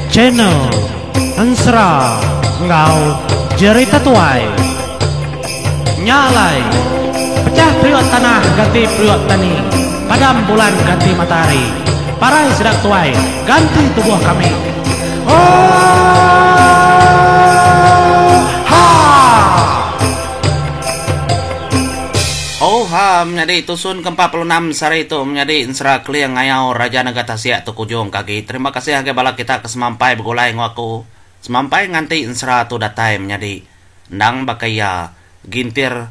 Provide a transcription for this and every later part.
Channel Ensera enggau Jerita Tuai. Nya alai, pecah periuk tanah ganti periuk tani, padam bulan ganti matahari, parai sida tuai ganti tubuh kami. Oohaa! Oohaa menyadi tusun ke 46 sehari tu menyadi ensera Keling Ngayau Raja Nega Tasik tu kujung ke agi. Terima kasih ngagai bala kita ke semampai begulai enggau aku. Semampai nganti ensera tu datai menyadi. Endang baka iya gintir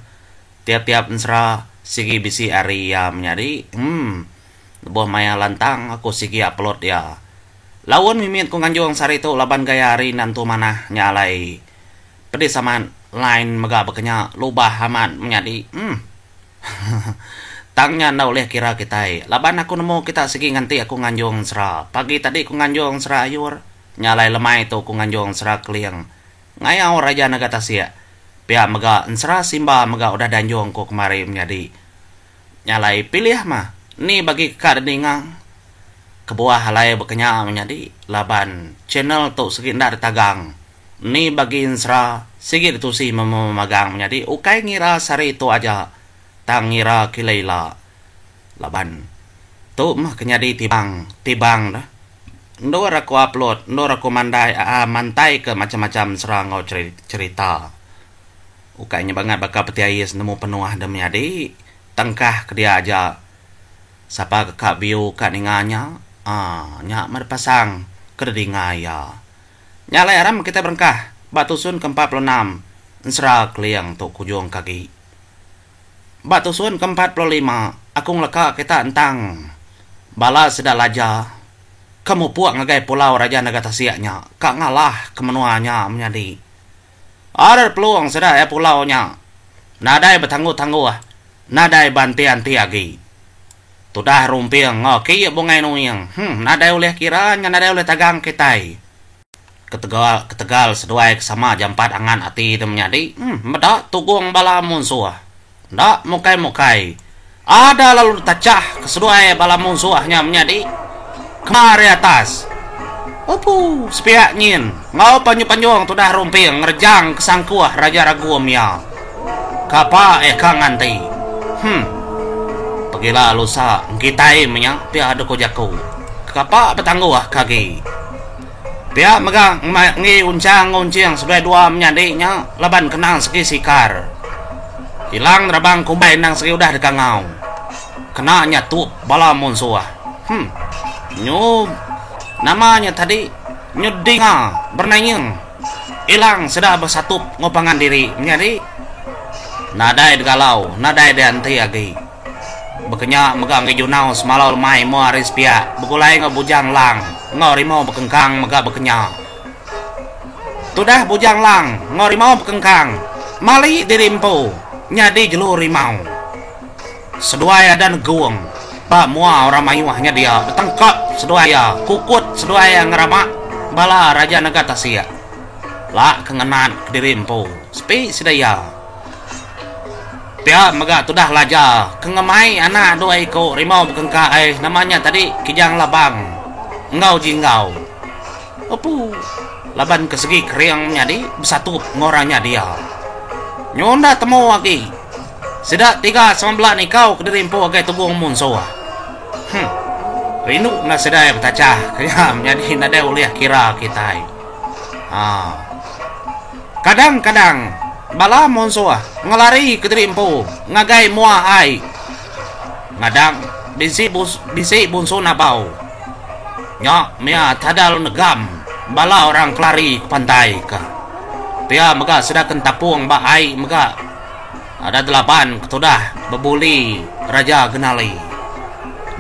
tiap-tiap ensera sigi bisi ari iya menyadi. Emm. Lebuh maya lantang aku sigi upload iya. Laun mimit ku nganjung sehari tu laban gaya hari enda entu manah nya alai. Pedis amat line mega baka nya lubah amat menyadi. Emm. Tang nya enda ulih kira kitai laban aku nemu kita sigi nganti aku nganjung ensera. Pagi tadi ku nganjung ensera ayur nya alai lemai tu ku nganjung ensera keling. Ngayau Raja Naga Tasik. Pia mega ensera Simba mega udah dianjung ku kemari menyadi. Nya alai pilih mah ni bagi ka didinga. Kebuah alai baka nya menyadi laban channel tu sigi enda ditagang. Ni bagi ensera sigi ditusi mememagang menyadi ukai ngira sehari tu aja tang ngira kila ila laban tu meh ke nyadi tibang tibang deh endur aku upload endur aku mandai aa mantai ke macam macam ensera enggau cherita ukai nya bangat baka peti ais nemu penuh deh menyadi tengkah ke dia aja sapa ke ka view ka ninga nya aa nya meh dipasang ke didinga iya. Nya alai aram kitai berengkah ba tusun ke 46 ensera Keling tu kujung ke agi. Ba tusun ke 45 aku ngeleka kita entang bala sida Laja ke mupuk ngagai Pulau Raja Naga Tasik nya ka ngalah ke menua nya menyadi. Arat pelung sida iya pulau nya nadai betangguh-tangguh nadai beanti-anti agi. Tudah rumping enggau aki Bungai Nuing. Huh, nadai ulih kira nya nadai ulih tagang kitai. Ketegal ketegal seduai ke sama jampat angan ati deh menyadi, huh, meda tugung bala munsuh. Enda mukai-mukai. Ada lalu ditachah ke seduai bala munsuh nya menyadi. Kema ari atas. Opu, sepiak nyin enggau panjung-panjung tudah rumping ngerejang ke sangkuh Raja Ragum iya. Kapa eh ka nganti. Huh. Pegila lusa engkitai menya pia deka jaku. Kapa betangguh ke agi. Pia mega enggi unchang enggau unching seduai dua menyadi nya laban kenang segi sikar. Ilang nerabang kumbai endang segi udah dikangau. Kena nyatup bala munsuh. Huh. Nyu nama nya tadi nyu dinga bernaing. Ilang sida besatup enggau pangan diri menyadi nadai digalau nadai dianti agi. Baka nya mega enggai Junau semalau lemai mua ari sepiak begulai enggau Bujang Lang enggau Rimau Bekengkang mega baka nya. Tudah Bujang Lang enggau Rimau Bekengkang mali diri empu nyadi jelu rimau. Seduai ada negung ba mua orang mayuh nya dia betengkap seduai iya kukut seduai iya ngerama bala raja nega tasik la ke ngenat kediri empu sepi sida iya. Pia mega tudah Laja ke ngemai anak dua iku rimau bekengka ai nama nya tadi Kijang Labang enggau Jinggau. Opu laban ke segi kering menyadi besatup enggau orang nya dia. Nyu enda temu agi. Sida tiga sama bela nikau kediri empu agai tugung munsuh. Huh. Rindu enda sida iya betachah ke nya menyadi nadai ulih kira kitai. Haa. Kadang-kadang bala munsuh ngelari kediri empu ngagai mua ai. Ngadang bisi bisi bunsu nabau. Nya mia tada lalu negam bala orang kelari ke pantai ka. Pia mega sida ke entapung ba ai mega. Ada delapan ketudah bebuli Raja Genali.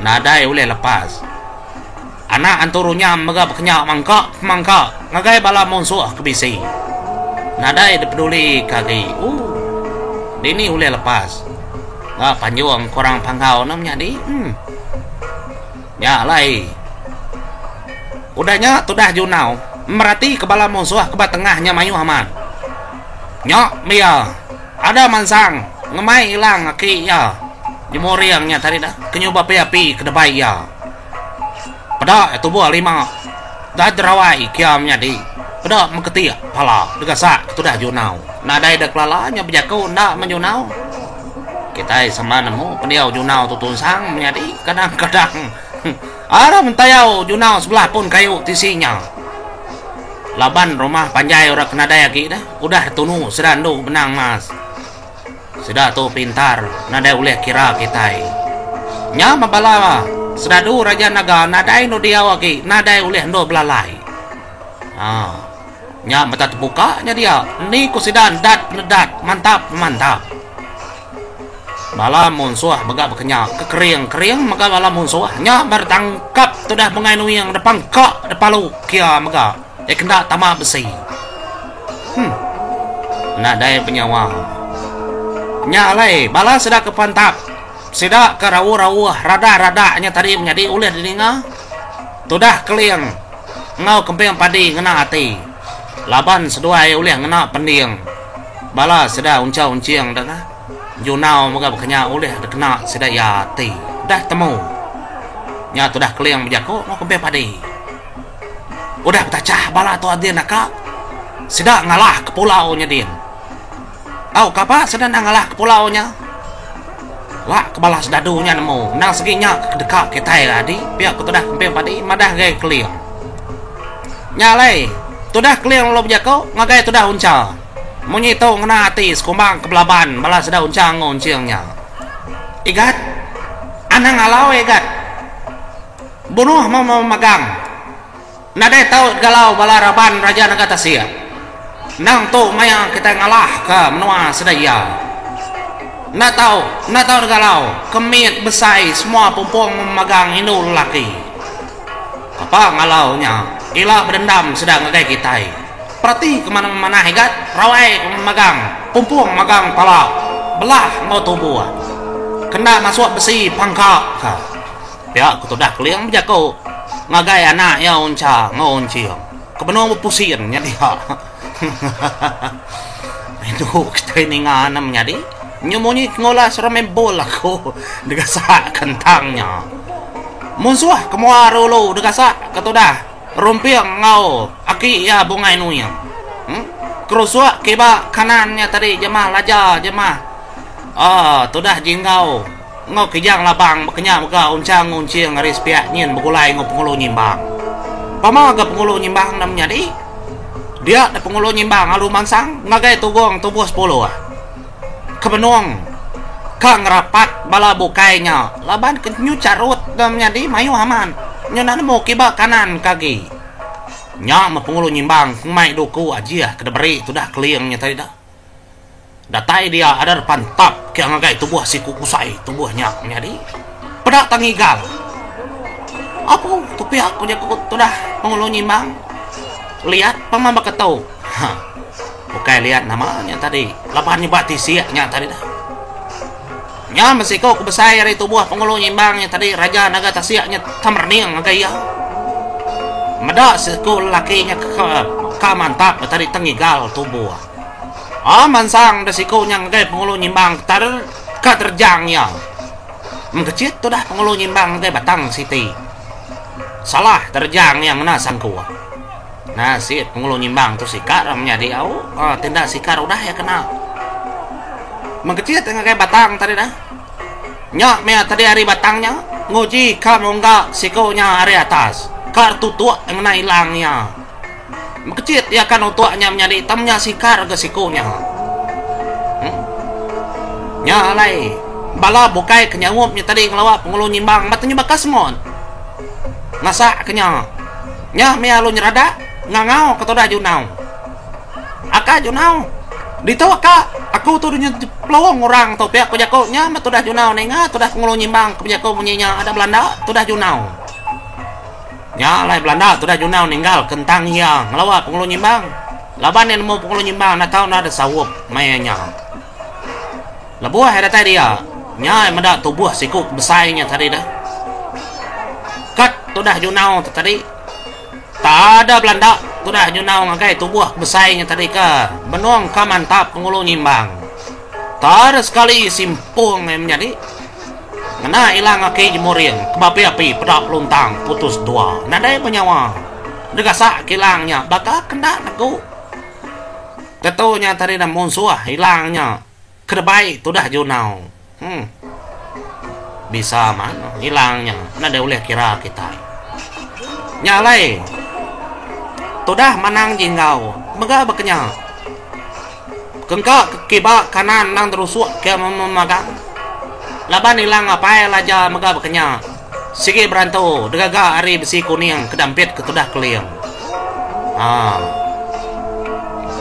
Nadai ulih lepas. Anak antu Runyam mega bekenya mangka pemangka ngagai bala munsuh ke bisi. Nadai dipeduli ke agi. Ooh. Dini ulih lepas. Ba panjung ke orang Panggau ne menyadi. Uhh. Nya alai. Udah nya tudah Junau meratika bala munsuh ke ba tengah nya mayuh amat. Nya mia ada mansang ngemai ilang aki iya nyemuring nya tadi dah ke nyuba api api ke debai iya. Peda tubuh lima da derawai kia menyadi. Peda meketik pala degasak ke tudah Junau. Nadai da kelala nya bejaku enda meh Junau. Kitai sama nemu pendiau Junau tu tunsang menyadi kadang-kadang aram entayau Junau sebelah pun kayu tisi nya. Laban rumah panjai orang ke nadai agi dah udah tunu sida endu benang mas. Sida tu pintar nadai ulih kira kitai. Nya meh bala sedadu Raja Naga nadai endur diau agi nadai ulih endur belalai. Haa. Nya meta tebuka nya dia ni ku sida endat penedat mantap pemantap. Bala munsuh mega bekenya ke kering-kering mega bala munsuh nya bertangkap tudah Bungai Nuing depangka depalu kia mega. Iya kena tama besi. Hmm. Nadai benyawa. Nya alai bala sida ke pantap, sida ke rauh-rauh radak-radak nya tadi menyadi ulih dininga. Tudah Keling enggau Kemping Padi ngena ati laban seduai ulih ngena pending bala sida uncha-unching deh. Junau mega baka nya ulih dikena sida iya ati. Dah temu. Nya tudah Keling bejaku enggau Kemping Padi. Udah betachah bala tu adin aka sida ngalah ke pulau nya din. Tau kapa sida enda ngalah ke pulau nya? Lak ke bala sedadu nya nemu endang segi nya ke deka kitai adi pia ku tudah Kemping Padi madah ngagai Keling. Nya alai tudah Keling lalu bejaku ngagai tudah Uncha. Munyi tu ngena ati sekumbang ke belaban bala sida Uncha enggau Unching nya. Igat anang alau igat. Bunuh meh magang. Nadai tau galau bala raban Raja Naga Tasik. Endang tu maya kitai ngalahka menua sida iya. Enda tau, enda tau digalau, ke mit besai semua pumpung memagang indu lelaki. Kapa ngalau nya, ila bedendam sida ngagai kitai. Perati ke manah-manah igat, rawai ke memagang, pumpung magang pala, belah enggau tubuh. Kenda masuk besi pangka ka. Pia ku tudah Keling bejaku ngagai anak iya Uncha enggau Unching ke benung bepusin nya dia. Rindu kitai ninga ne menyadi nyu munyi ke ngulas remembul aku degasak kentang nya. Munsuh ke mua rulu degasak ke tudah Rumping enggau aki iya Bungai Nuing. Kerusuk kiba kanan nya tadi jemah Laja jemah aaa tudah Jinggau. Enggau Kijang Labang bekenya mega Unchang Unching ari sepiak nyin begulai enggau Pengulu Nyimbang. Pama ga Pengulu Nyimbang enda menyadi. Dia da Pengulu Nyimbang alu mansang ngagai tugong tubuh sepuluh ke benung ka ngerapat bala bukai nya laban ke nyu charut da menyadi mayuh amat nyu enda nemu kiba kanan ke agi. Nya meh Pengulu Nyimbang ke ngemai duku ajih ke diberi tudah Keling nya tadi da. Datai dia ada depan tap ke ngagai tubuh siku kusai tubuh nya menyadi peda tang ngigal. Apu tu pia ku jaku tudah Pengulu Nyimbang. Liat pama baka tu. Ha. Ukai liat nama nya tadi laban nyebak tisik nya tadi dah. Nya meh siku ke besai ari tubuh Pengulu Nyimbang nya tadi Raja Naga Tasik nya temerening ngagai iya. Meda siku lelaki nya ke ka mantap tadi tengigal tubuh. Aa mansang da siku nya ngagai Pengulu Nyimbang ke ka terejang iya. Mengkechit tudah Pengulu Nyimbang ngagai batang siti. Salah terejang iya ngena sangkuh. Nasit Pengulu Nyimbang tu sikar menyadi au aa tinda sikar udah iya kena. Mengkechit ngagai batang tadi dah. Nya meh tadi ari batang nya nguji ka mungga siku nya ari atas. Ka tutuk ngena ilang iya. Mekecit iya kan utuk nya menyadi tang nya sikar ga siku nya. Em. Nya alai bala bukai ke nyaup nya tadi ngelawa Pengulu Nyimbang ba tenyu baka semut. Ngasak ke nya. Nya mih alu nyeradak ngangau ke tudah Junau. Aka Junau. Ditu aka aku tu pelung orang tu pia ku jaku nya meh tudah Junau ninga tudah Pengulu Nyimbang ke bejaku munyi nya ada belanda tudah Junau. Nya alai belanda tudah Junau ninggal kentang iya ngelawa Pengulu Nyimbang laban iya nemu Pengulu Nyimbang enda tau enda disaup maya nya. Lebuh iya datai dia, nya iya meda tubuh siku ke besai nya tadi dah. Kat tudah Junau tu tadi tak ada belanda tudah Junau ngagai tubuh ke besai nya tadi ke benung ka mantap Pengulu Nyimbang. Tak ada sekali simpung iya menyadi. Ngena ilang aki jemuring ke beapi-api peda luntang putus dua nadai benyawa. Degasak kilang nya baka ke enda negu. Tetu nya tadi dah munsuh ilang nya ke debai tudah junau. Huh. Bisa amat ilang nya nadai ulih kira kitai. Nya alai tudah manang jinggau mega baka nya. Kengka ke kiba kanan endang terusuk ke memagang. Laban ilang apai Laja mega baka nya. Sigi berantu degaga ari besi kuning ke dampit ke tudah keling. Haa.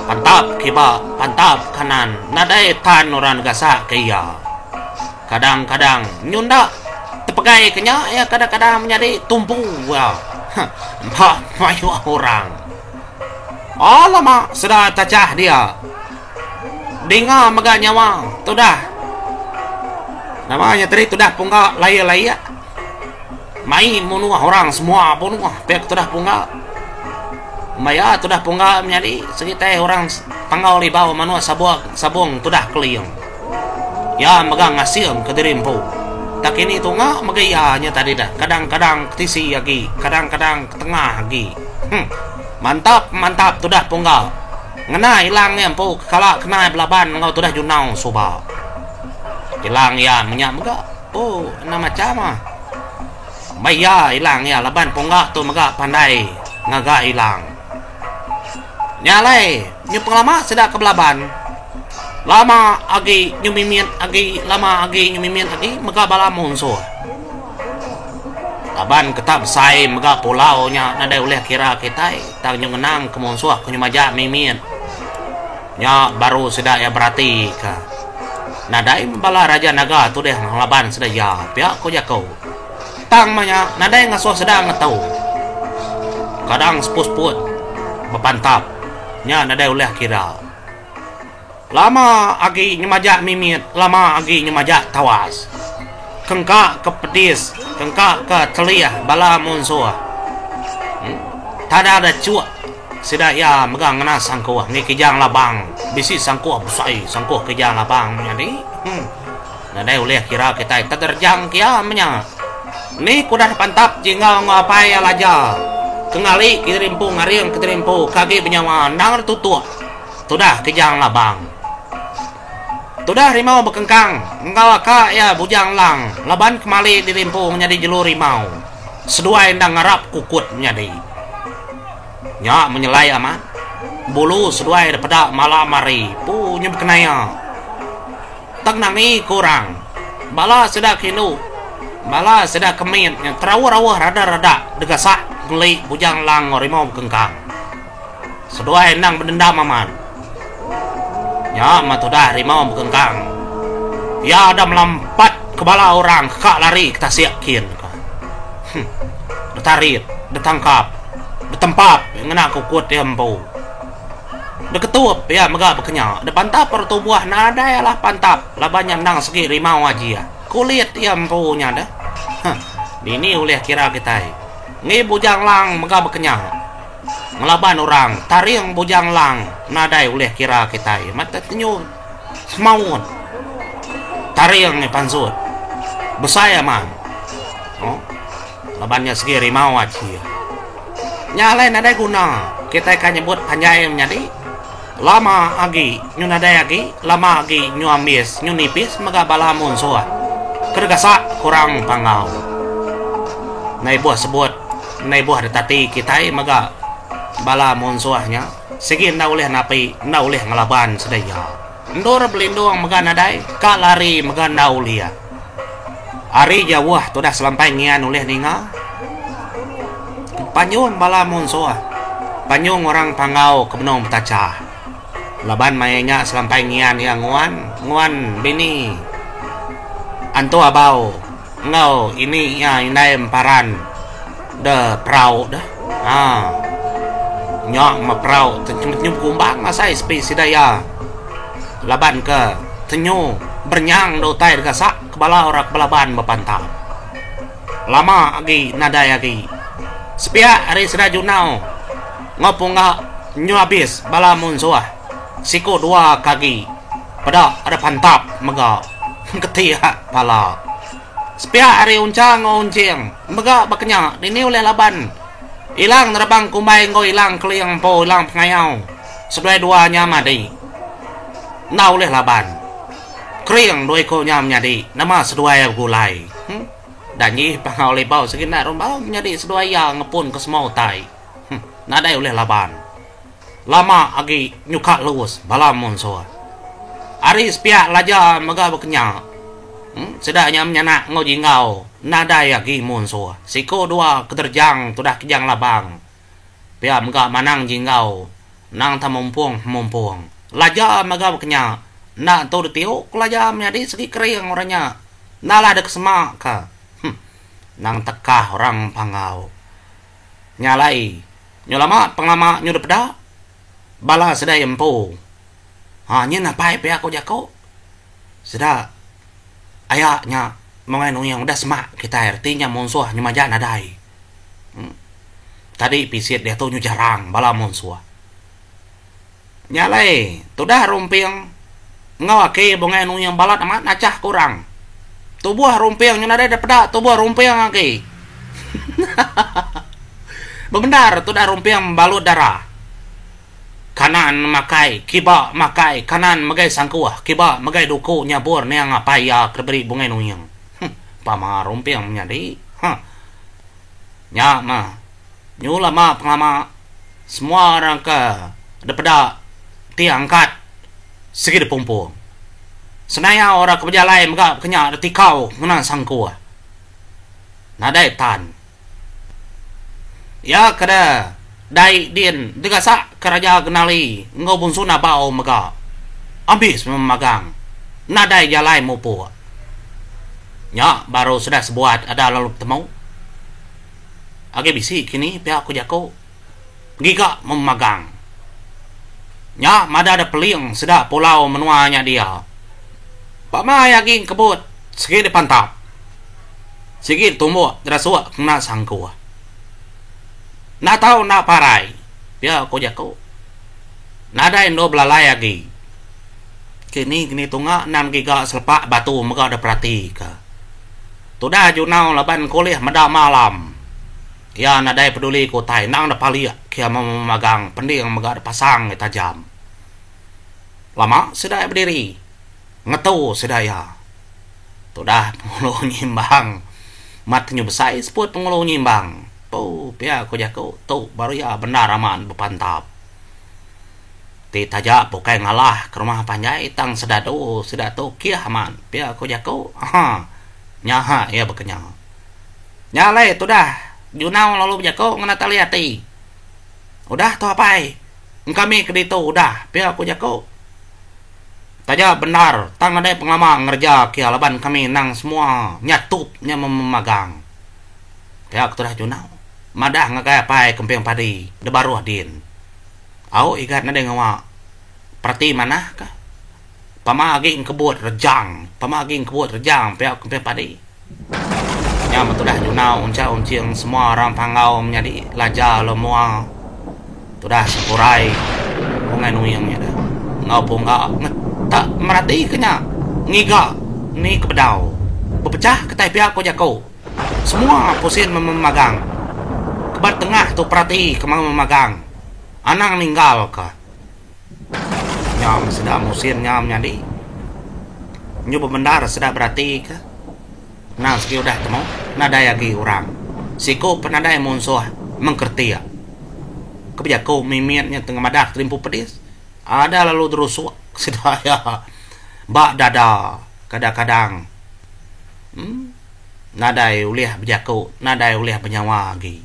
Pantap kiba, pantap kanan nadai tan orang gasak ke iya. Kadang-kadang nyunda tepegai ke nya iya kadang-kadang menyadi tumpu iya. Ba mayuh orang. Alamak sida tachah dia. Dinga mega nyawa tudah. Nama nya tadi tudah pungga laie-laie. Mai munuh orang semua bunuh pia ke tudah pungga. Maya tudah pungga menyadi sigi tai orang Panggau Libau manuk sabung sabung tudah Keling. Iya mega ngasing ke diri empu. Tak kini tunga mega iya nya tadi dah kadang-kadang ke tisi agi kadang-kadang ke tengah agi. Huh. Mantap mantap tudah pungga. Ngena ilang iya empu ke kala kena belaban enggau tudah junau suba. Ilang iya menya mega. Oh enda macham ah. Ba iya ilang iya laban pungga tu mega pandai ngaga ilang. Nya alai nyu pengelama sida ke belaban lama agi nyu mimit agi lama agi nyu mimit agi mega bala munsuh. Laban ke tak besai mega pulau nya nadai ulih kira kitai tang nyu ngenang ke munsuh ke nyu majak mimit. Nya baru sida iya berati ka nadai meh bala raja naga tu deh ngelaban sida iya pia ko jaku. Tang meh nya nadai ngasuh sida ngetu. Kadang seput-seput bepantap nya nadai ulih kira. Lama agi nyemajak mimit, lama agi nyemajak tawas. Kengka ke pedis, kengka ke telih bala munsuh. Tada da chuk sida iya mega ngena sangkuh ngi kijang labang. Bisi sangkuh besai, sangkuh kijang labang menyadi. Nadai ulih kira kitai tegerejang kia menya. Ni ku udah dipantap jingga enggau apai iya Laja. Ke ngali kediri empu ngaring kediri empu ke agi benyawa endang ditutuk. Tudah Kijang Labang. Tudah rimau bekengkang enggau aka iya Bujang Lang laban kemali diri empu nyadi jelu rimau. Seduai enda ngarap kukut menyadi. Nya menyelai amat. Bulu seduai dipeda malam hari pu nyu bekenaya. Tang nangi ke orang. Bala sida ke indu, bala sida ke mit nya terauh-rauh rada-rada degasak ngeli Bujang Lang enggau rimau bekengkang. Seduai endang bedendam amat. Nya meh tudah rimau bekengkang. Iya da melampat ke bala orang ke ka lari ke tasik kin ka. Huh. Ditarit, ditangkap, ditempap ngena kukut iya empu. Diketup iya mega bekenya, dipantap ari tubuh nadai alah pantap laban nya endang segi rimau aji. Kulit iya empu nya deh. Huh. Dini ulih kira kitai. Ngi Bujang Lang mega bekenya. Ngelaban orang taring Bujang Lang nadai ulih kira kitai mata tenyu semaut taring nya pansut besai amat oh laban nya segi rimau aji nya alai nadai guna kitai ka nyebut panjai menyadi lama agi nyu nadai agi lama agi nyu ambis nyu nipis mega bala munsuh ke degasak kurang panggau nai buh sebut. Enda ibuh ditati kitai mega bala munsuh nya sigi enda ulih napi enda ulih ngelaban sida iya. Endur belindung mega nadai, ka lari mega enda ulih. Ari jauh tudah selampai ngian ulih ninga panjung bala munsuh, panjung orang Panggau ke benung betachah. Laban maya nya selampai ngian iya nguan, nguan bini Antu Abau. Enggau ini iya indai emparan de perau deh. Ha. Nya meh perau tenyu bekumbang asai sepi sida iya. Laban ke tenyu berenyang de utai degasak ke bala orang ke belaban bepantap. Lama agi nadai agi. Sepiak ari sida junau enggau pungga nyu abis bala munsuh siku dua ke agi. Peda ada pantap mega keti pala. Sepiak ari Uncha enggau Unching mega baka nya dini ulih laban Ilang Nerebang Kumbai enggau Ilang Keling empu Ilang Pengayau seduai dua nya madi. Enda ulih laban. Kering dua iku nya menyadi nama seduai iya begulai. Huh. Danji Panggau Libau sigi enda rumbau menyadi seduai iya ngepunka semua utai. Huh. Nadai ulih laban. Lama agi nyuka lus bala munsuh. Ari sepiak Laja mega bekenya. Sida nya menyanak enggau Jinggau nadai agi munsuh. Siku dua kederjang tudah Kijang Labang. Pia mega Manang Jinggau endang tau mumpung mumpung. Laja mega bekenya. Enda entu ditiu ku Laja menyadi segi kering orang nya. Enda lah deka sema ka. Huh. Endang tekah orang Panggau. Nya alai, nyu lama pengelama nyu dipeda bala sida iya empu. Ha nyin apai pia ku jaku. Sida aya nya mengai nuyang udah semak kitai reti nya munsuh nyu majak nadai. Em tadi pisit diatu nyu jarang bala munsuh. Nya alai, tudah Rumping enggau aki Bungai Nuyang balat amat nachah ke orang. Tubuh Rumping nyu nadai dipeda tubuh Rumping agi. Bebendar tudah Rumping balut darah. Kanan makai, kiba makai, kanan megai sangkuh, kiba megai duku nyabur niang apai iya ke diberi Bungai Nuyang. Huh, pama Rumping menyadi. Huh. Nya mah. Nyu lama pengelama semua orang ke dipeda ti angkat sigi dipumpung. Senaya orang ke bejalai mega kenya ditikau ngena sangkuh. Nadai tan. Iya ke de dai din digasak ke Raja Genali enggau Bunsu Nabau mega ambis memagang nadai jalai mupuk. Nya baru sida sebuat ada lalu betemu. Agi bisi kini pia ku jaku giga memagang. Nya madah da peling sida pulau menua nya dia. Ba mai agi engkebut sigi dipantap. Sigi ditumbuk derasuk kena sangkuh. Enda tau enda parai pia ku jaku. Nadai endur belalai agi. Kini kini tunga endang giga selepak batu mega diperatika. Tudah Junau laban kulih meda malam. Iya nadai peduli ke utai endang da palik ke iya memagang pending mega dipasang iya tajam. Lama sida iya bediri ngetu sida iya. Tudah Pengulu Nyimbang mat nyu besai seput Pengulu Nyimbang. Pu pia ku jaku tu baru iya bendar amat bepantap. Ti taja bukai ngalah ke rumah panjai tang sedadu sida tu kih amat pia ku jaku. Aha. Nya ha iya bekenya. Nya alai tudah Junau lalu bejaku ngena tali ati. Udah tu apai. Engkami ke ditu udah pia ku jaku. Taja bendar tang nadai pengelama ngereja kia laban kami endang semua nyatup nya memagang. Pia ku tudah Junau madah ngagai apai Kemping Padi debaruh din. Au igat nadai ngawa perati manah ka. Pama agi engkebut rejang, pama agi engkebut rejang pia kemping padi. Nya meh tudah junau uncha unching semua orang Panggau menyadi Laja lalu mua tudah Sempurai Bungai Nuing nya dah enggau Pungga ngetak merati ke nya ngiga ni ke bedau bepechah ke tai pia ko jaku semua pusin memagang ke ba tengah tu perati ke memagang anang ninggal ka. Nya meh sida musin nya menyadi. Nyu bebendar sida beratika endang sigi udah temu nadai agi orang. Siku pun nadai munsuh mengkeretik. Ke bejaku mimit nya tengah madah terimpu pedis ada lalu terusuk sida iya ba dada kadang-kadang uhh nadai ulih bejaku nadai ulih benyawa agi.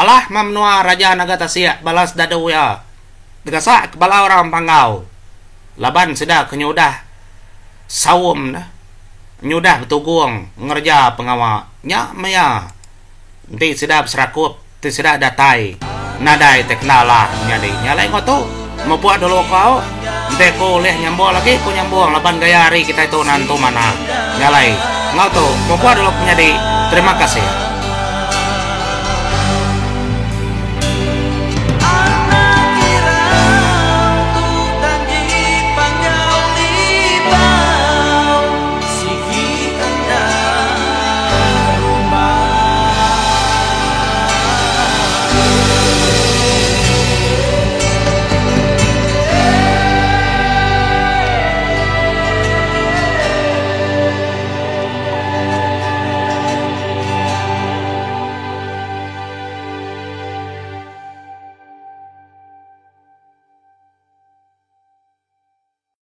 Alah meh menua Raja Naga Tasik balas dadu iya. Dikesak ke bala orang Panggau laban sida ke nyudah saum ne nyudah betugung ngereja pengawa nya maya enti sida beserakup ti sida datai nadai ti kena alah nyadi. Nya alai enggau tu mupuk dulu ku au enti aku ulih nyambung lagi ku nyambung laban gaya hari kitai tu nentu manah. Nya alai enggau tu mupuk dulu ku nyadi. Terima kasih.